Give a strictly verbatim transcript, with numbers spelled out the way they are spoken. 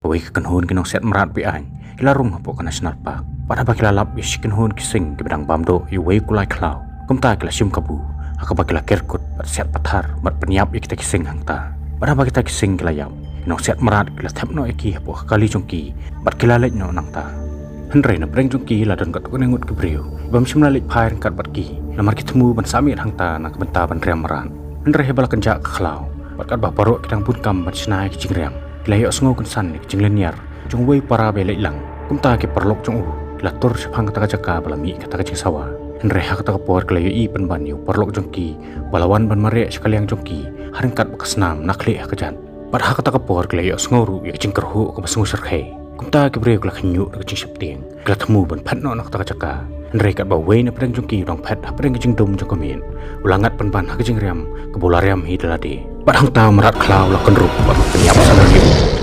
Kawei ka kynhun ki nongsiat mrad be-aiñ ki la rung hapoh ka National Park. Bad haba ki la lap ïa shi kynhun ki sing kiba dang bam doh ïa uwei u kulai khlaw, kumta ki la shim kabu ha kaba ki la ker kut bad siat pathar bad pynïap ïa kita ki sing hangta. Bad haba kita ki sing ki la ïap, ki nongsiat mrad ki la thep noh ïa ki hapoh ka kali jong ki bad ki la leit noh nangta. Hynrei na pdeng jong ki la don katto katne ngut ki briew bym shym la leit phai ryngkat bad ki, namar ki thmu ban sah miet hangta na ka bynta ban riam mrad. Hynrei haba la kynjah ka khlaw bad katba baroh ki dang bun kam ban shna ïa ki jingriam, ki la ïohsngew kynsan ïa ka jinglynñiar jong uwei u para ba ïaleit lang. Kumta ki paralok jong u ki la tur shaphang kata ka jaka ba la mih kata ka jingsawa. Hynrei ha kata ka por ki la ïohi pynban ïa u paralok jong ki ba la wan ban mareh sha ka liang jong ki ha ryngkat bad ka snam na khlieh ha kjat. Bad ha kata ka por ki la ïohsngew ruh ïa ka jingkyrhuh kaba sngewsarkhei. Kumta ki briew ki la khynñiuh da ka jingsheptieng, ki la thmu ban phet noh na kata ka jaka. Hynrei katba uwei na pdeng jong ki u dang phet hapdeng ka jingdum jong ka miet, u la ngat pynban ha ka jingriam kaba u la riam hi da lade. Bad hangta u mrad khlaw u la kynrup bad u la pynïap sa na ïing.